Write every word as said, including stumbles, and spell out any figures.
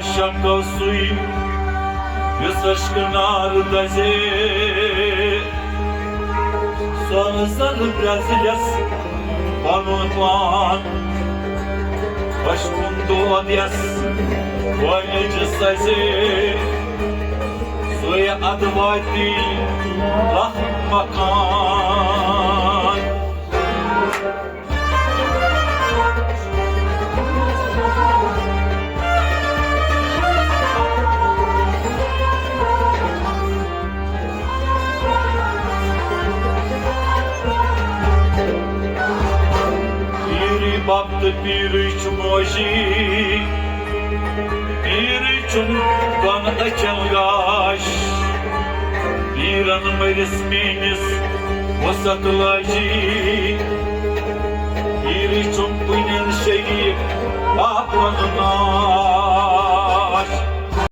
شکو سُے یُس عشقہٕ نار دزے۔ سۄنہٕ زر برٛزلٮ۪س پنُن پان، بچپن دود یس وٲنِج سزے۔ سُے ادواتی لکھ مکان۔ پیٖرٕے بب تہٕ پیٖرٕے چھُ موجی، پیٖرٕے چھُم دۄن أچھن گاش۔ پیٖرن مٔرِس میٲنِس وسعت لٲجی، پیٖرٕے چھُم کُنٮ۪ن شریٖک پاپن۔